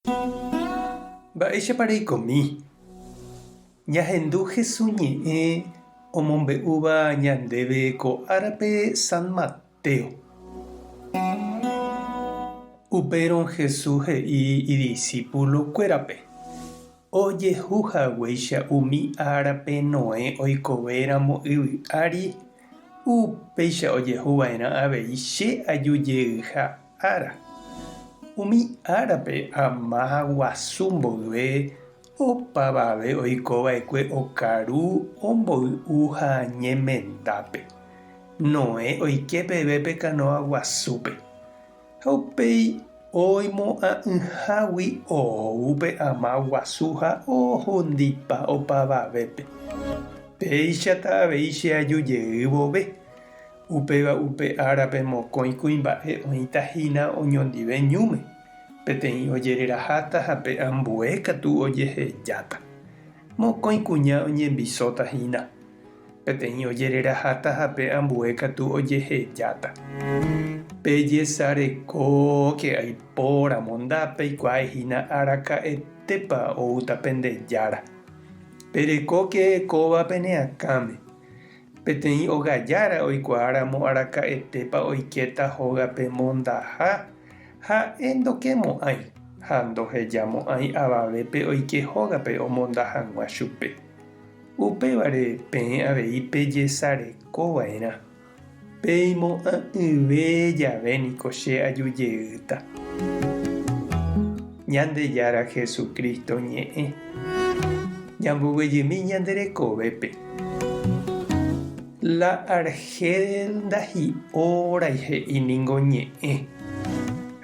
Mba'éichapa reikomi? Ñahendu Hesu ñe'ẽ omombe'úva ñandéve ko árape San Mateo. Upérõ Jesús he'i idisípulokuérape, Ojehu haguéicha umi árape Noé oikovéramo yvy ári, upéicha ojehu va'erã avei che aju jeyha ára. Umi árape ama guasu mboyve opavave oiko va'ekue okaru omboy'u ha ñemendápe. Noé oike peve pe kanóa guasúpe. Ha upéi oimo'ã'ỹhágui ou pe ama guasu ha ohundipa opavavépe. Péichata avei che aju jey vove. Upéva upe árape mokõi kuimba'e oĩta hína oñondive ñúme, peteĩ ojereraháta ha pe ambue katu ojehejáta. Mokõi kuña oñembisóta hína, peteĩ ojereraháta ha pe ambue katu ojehejáta. Pejesarekóke aipóramo ndapeikuaái hína araka'etépa oúta pende Jára. Perekóke kóva pene akãme. Peteĩ ogajára oikuaáramo araka'etépa oikéta hógape mondaha, ha'e ndokemo'ãi ha ndohejamo'ãi avavépe oike hógape omonda hag̃ua chupe. Upévare peẽ avei pejesarekova'erã. Peimo'ã'ỹve jave niko che aju jeýta. Ñandejára Jesucristo ñe'ẽ. Ñamboguejymi ñande rekovépe. La argel ndahi'órai he'i ningo ñe'ẽ.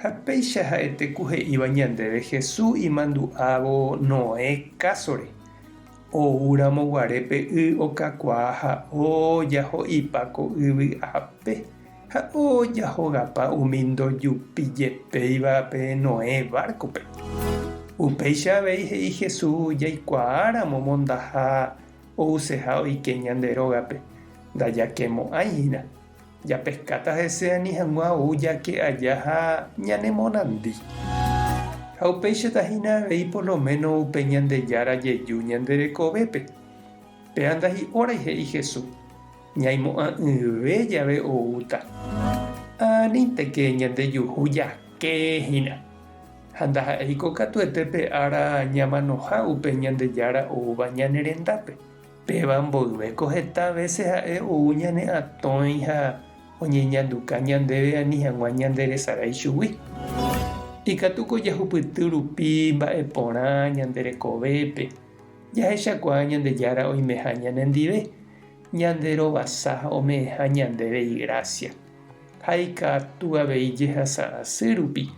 Ha péicha ha'ete ku he'íva ñandéve Jesús imandu'ávo Noé kásore. Oúramo guare pe y okakuaa ha ojaho'ipa ko yvy ape, ha ojahogapa umi ndojupijepéiva pe Noé várkope. Upéicha avei he'i Jesús jaikuaáramo mondaha ouseha oike ñande rógape, ndajakemo'ãi hína. Japeskáta hese ani hag̃ua ou jake aja ha ñanemonandi. Ha upéichata hína avei por lo méno upe Ñandejára jeju ñande rekovépe. Péva ndahi'órai he'i Jesús, ñaimo'ã'ỹve jave oúta. Anínteke ñandejuhu jake hína. Ha ndaha'éiko katuete pe ára ñamanoha upe Ñandejára oúva ñane rendápe. Péva mboyve ko heta vése ha'e ou ñane atõi ha oñeñanduka ñandéve ani hag̃ua ñanderesarái chugui. Ikatúko jahupyty rupi mba'e porã ñande rekovépe, jahechakuaa Ñandejára oimeha ñanendive, ñande rovasa ha ome'ẽha ñandéve igrásia. Ha ikatu avei jehasa asy rupi,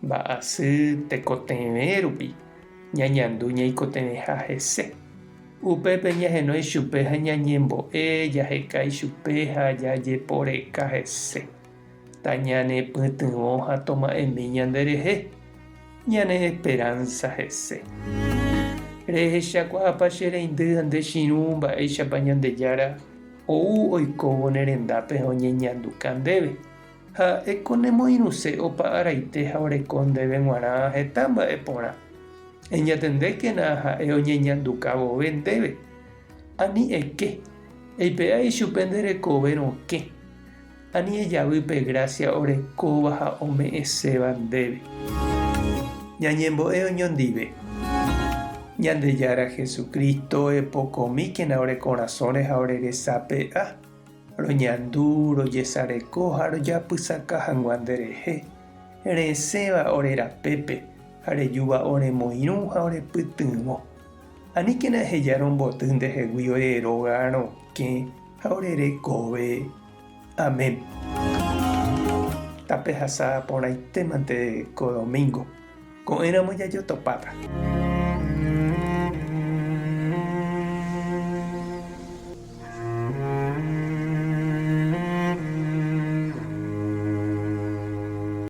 mba'asy tekotevẽ rupi, ñañandu ñaikotevẽha hese. Upépe ñahenói chupe ha ñañembo'e, jaheka ichupe ha jajeporeka hese. Tañanepytyvõ ha toma'ẽmi ñanderehe, ñane esperánsa hese. Rehechakuaápa che reindy ha nde chirũ mba'éichapa Ñandejára ou oikóvo ne rendápe ha oñeñanduka ndéve? Ha'éko nemoirũse opa araite ha oreko ndéve g̃uarã heta mba'e porã. Eñatendékena ha'e oñeñanduka vove ndéve. Ani eke, eipe'a ichupe nde rekove rokẽ. Ani ejavy pe grásia orekóva ha ome'ẽséva ndéve. Ñañembo'e oñondive. Ñandejára Jesucristo, epokomíkena ore korasõre ha ore resape'a. Roñandu, rojesareko ha rojapysaka hag̃ua nderehe, resẽva ore rapépe ha rejúva oremoirũ ha orepytyvõ. Aníkena eheja romboty ndehegui ore róga rokẽ ha ore rekove. Amén. Tapehasa porãitémante ko domingo. Ko'ẽramo jajotopáta.